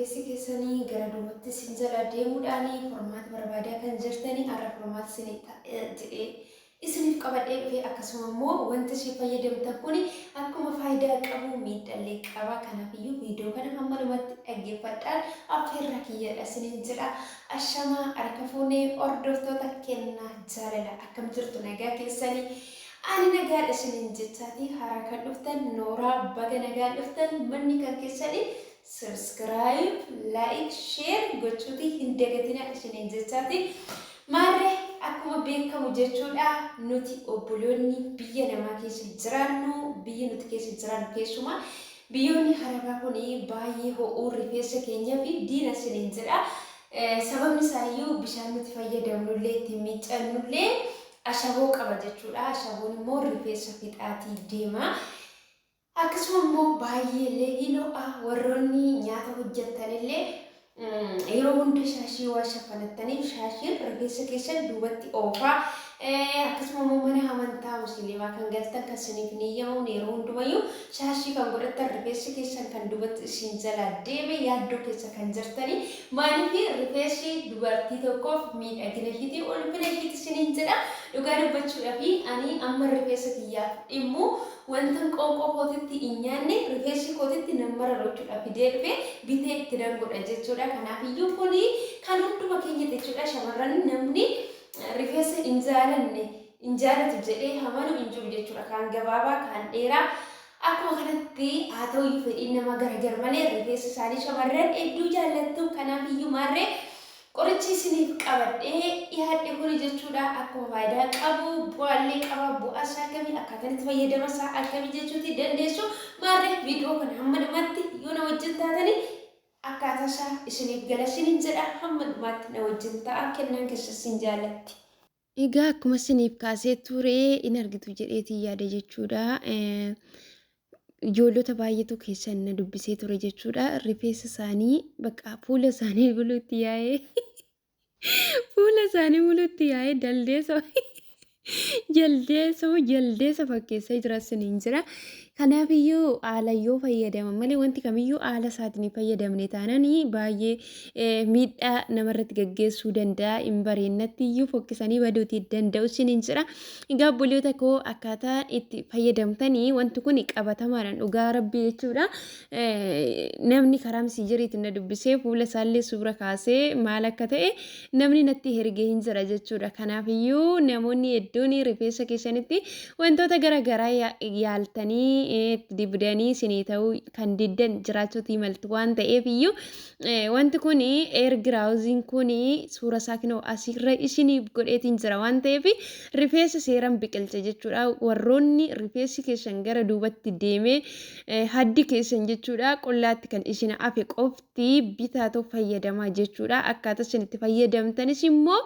Rifeensi keessanii gara duubatti isin jala deemuudhaan furmaata barbaadaa kan jirtanii har'a furmaata isinii ta'e jedhee isiniif qabadhee dhufe. Akkasuma immoo wanti isin fayyadamtan kun akkuma faayidaa qabu miidhallee qaba. Kanaafiyyuu viidiyoo kana hamma dhumatti dhaggeeffadhaan affeerraa kiyyadha isiniin jedha. Ashamaa, harka fuunee hordoftoota kennaa jaalala, akkam jirtu? Nagaa keessanii? Ani nagaadha isiniin jechaati. Haaraa kan dhuftan nooraa, baga nagaan dhuftan. Manni kan keessanii, subscribe, like, share gochuuti hin dagatina isiniin jechaati. Maarree, akkuma beekamu jechuudha, nuti obboloonni biyya namaa keessa jiraannu, biyya nuti keessa jiraannu keessumaa biyyoonni Arabaa kun baay'ee ho'uu rifeensa keenyaa fi diina isiniin jedha. Sababni isaayyuu bishaan nuti fayyadamnullee ittiin miiccannullee ashaboo qaba jechuudha. Ashaboon immoo rifeensa fixaatii deema. Akkasuma immoo baay'ee illee hin ho'a. Warroonni nyaata hojjettanillee yeroo hunda shaashii waan shaffanattaniif shaashiin rifeensa keessan duubatti oofaa. Akkasuma immoo mana amantaa Musliimaa kan galtan, kan isiniif hin eeyyamamne yeroo hundumayyuu shaashii kan godhattan, rifeensi keessan kan duubatti isin jalaa deeme yaaddoo keessa kan jirtanii. Maaliif? Rifeensi dubartii tokkoof miidhagina ishiiti, ulfina ishiiti isiniin jedha. Dhugaa dubbachuudhaaf, ani amma rifeensa kiyyaaf dhimmu wantan qoonqoo kootitti hin nyaanne rifeensi kootitti nan mararu jechuudha. Fidee dhufe bitee itti nan godha jechuudha. Kanaafiyyuu kuni kan hunduma keenya jechuudha. Shamarran namni rifeensa hin jaalanne, hin jaalatu jedhee hamanu hin jiru jechuudha. Kaan gabaabaa, kaan dheeraa. Akkuma kanatti haa ta'uyyuu, fedhiin nama garagar malee rifeensa isaanii shamarran hedduu jaallattu. Kanaafiyyuu maarree, qorichi isiniif qabadhee dhiyaadhe kuni jechuudha, akkuma faayidaa qabu bu'aallee qaba. Bu'aa isaa akkamii, akkaataan itti fayyadama isaa akkamii jechuuti dandeessu. Maarree, viidiyoo kana hamma dhumaatti yoo na wajjin taatanii akkaataa isaa isiniif gala isiniin jedha. Hamma dhumaatti na wajjin ta'a, kennaan keessa isin jaallatti. Egaa akkuma isiniif kaasee ture in argitu jedheetiin yaada jechuudha. Ijoollota baay'eetu keessan na dubbisee ture jechuudha. Rifeensa isaanii bakka fuula isaanii buluutti yaa'ee, fuula isaanii buluutti yaa'ee daldeessa jaldeessa jaldeessa fakkeessee jira isiniin jira. Kanaafiyyuu haala yoo fayyadaman malee, wanti kamiyyuu haala isaatiin hin fayyadamne taanaan baay'ee miidhaa namarratti gaggeessuu danda'a. Hin bareennatti iyyuu fokkisanii baduutii danda'u isiniin jira. Egaa obboloota koo, akkaataa itti fayyadamtanii wanti kun qabatamaadhaan, dhugaa Rabbii jechuudha. Namni karaa Messenger-iitiin na dubbisee fuula isaallee suura kaasee maal akka ta'e namni natti ergee hin jira jechuudha. Kanaafiyyuu namoonni hedduun rifeensa keessanitti wantoota garaagaraa yaaltanii itti dibdanii isinii ta'uu kan diddan jiraachuutii maltu waan ta'eef iyyuu, wanti kun hair growth-iin kun suura isaa kinoo asirra isiniif godheetiin jira waan ta'eef, rifeensa seeraan biqilcha jechuudha. Warroonni rifeensi keessan gara duubatti deemee haddi keessan jechuudha qullaatti kan isin hafe qofti bitaatoo fayyadamaa jechuudha. Akkaataa isin itti fayyadamtanis immoo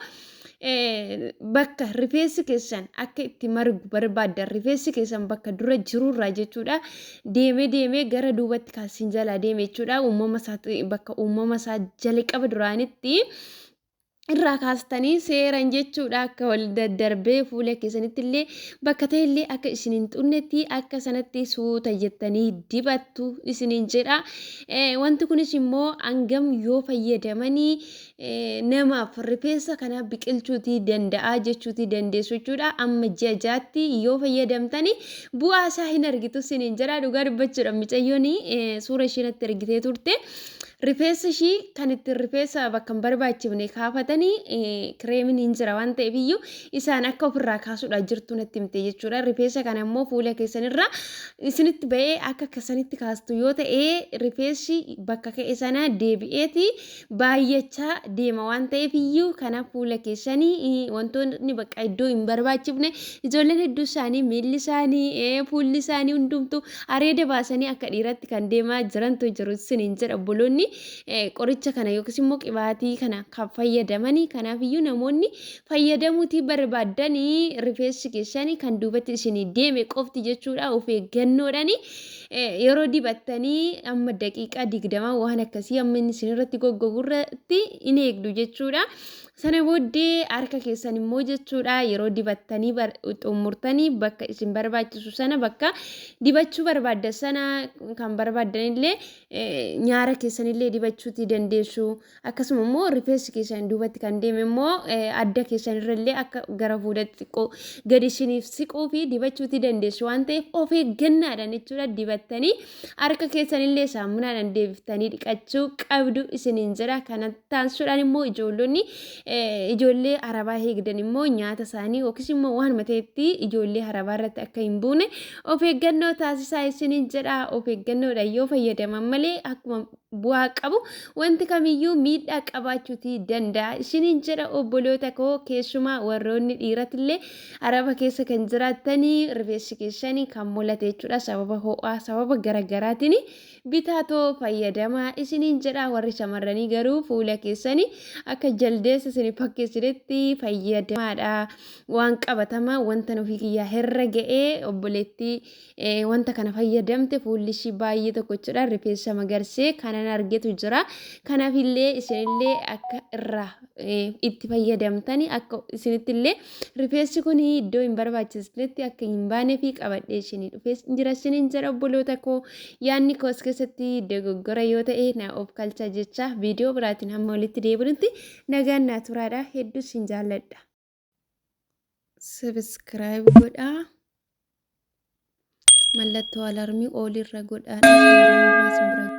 bakka rifeensi keessan akka itti margu barbaaddan, rifeensi keessan bakka dura jirurraa jechuudha deemee deemee gara duubatti kan jalaa deeme jechuudha, uumama isaa bakka uumama isaa jalqaba duraanitti irraa kaastanii seeran jechuudha, akka wal daddarbee fuula keessanitti illee bakka ta'e illee akka isin hin xunnetti akka sanatti suuta jettanii dibattu isiniin jedha. Wanti kunis immoo hangam yoo fayyadamanii namaaf rifeensa kana biqilchuutii danda'a jechuutii dandeessu jechuudha. Amma ji'a 6tti yoo fayyadamtanii bu'aa isaa hin argitu isiniin jedha. Dhugaa dubbachuudha, mucayyoon suura ishee natti ergitee turte. Rifeensa ishii kan ittiin rifeensa bakka hin barbaachifne kaafatanii kireemiin hin jira waan ta'eef iyyuu isaan akka ofirraa kaasuudhaa jirtu natti himte jechuudha. Rifeensa kana immoo fuula keessanirra isinitti ba'ee akka akkasanitti kaastu yoo ta'e, rifeensi bakka ka'e sana deebi'eeti baay'achaa deema waan ta'eef iyyuu, kana fuula keessanii wantoonni bakka iddoo hin barbaachifne, ijoolleen hedduu isaanii miilli isaanii, fuulli isaanii hundumtuu areeda baasanii akka dhiiratti kan deemaa jirantu jiru isiniin jedha, obboloonni qoricha kana yookiis immoo qibaatii kana kan fayyadamanii. Kanaafiyyuu namoonni fayyadamuutii barbaaddanii, rifeensi keessanii kan duubatti isinii deeme qofti jechuudha, of eeggannoodhaani yeroo dibattanii amma daqiiqaa 20 waan akkasii amma inni isinirratti goggogurratti in eegdu jechuudha. Sana booddee harka keessan immoo jechuudha yeroo dibattanii xumurtanii bakka isin barbaachisu sana, bakka dibachuu barbaaddan sana, kan barbaaddan illee nyaara keessan illee keessanillee dibachuutii dandeessu. Akkasuma immoo rifeensi keessan duubatti kan deeme immoo adda keessan irrallee akka gara fuulatti xiqqoo gadi isiniif siquu fi dibachuutii dandeessu waan ta'eef of eeggannaadhaan jechuudha dibattanii harka keessanillee saamunaadhaan deebiftanii dhiqachuu qabdu isiniin jedha. Kana taasisuudhaan immoo ijoollonni ijoollee arabaa eegdan immoo nyaata isaanii yookiis immoo waanuma ta'etti ijoollee arabaa irratti akka hin buune of eeggannoo taasisaa isiniin jedha. Of eeggannoodhaan yoo fayyadaman malee akkuma bu'aa qabu wanti kamiyyuu miidhaa qabaachuuti danda'a isiniin jedha obboloota koo. Keessumaa warroonni dhiiratillee araba keessa kan jiraattanii rifeensi keessanii kan mul'ate jechuudha sababa ho'aa sababa garaagaraatiin bitaatoo fayyadamaa isiniin jedha. Warri shamarranii garuu fuula keessanii akka jaldeessa isin fakkeessinetti fayyadamaadha. Waan qabatamaa wanta nufi kiyyaa herra ga'ee obboleettii wanta kana fayyadamte fuulli ishii baay'ee tokko jechuudha rifeensa magarsee kanan argetu jira. Kanaaf illee isinillee akka irraa itti fayyadamtani akka isinitti illee rifeensi kun iddoo hin barbaachisnetti akka hin baanee fi qabadhee isinii dhufee jira isiniin jedha obboloota koo. Yaadni koo as keessatti dogoggora yoo ta'e na of kalcha jecha viidiyoo biraatiin hamma walitti deebinutti nagaan naa turaadha. Hedduu isin jaalladha. Subscribe godhaa. Mallattoo alarmii olirra godhaa.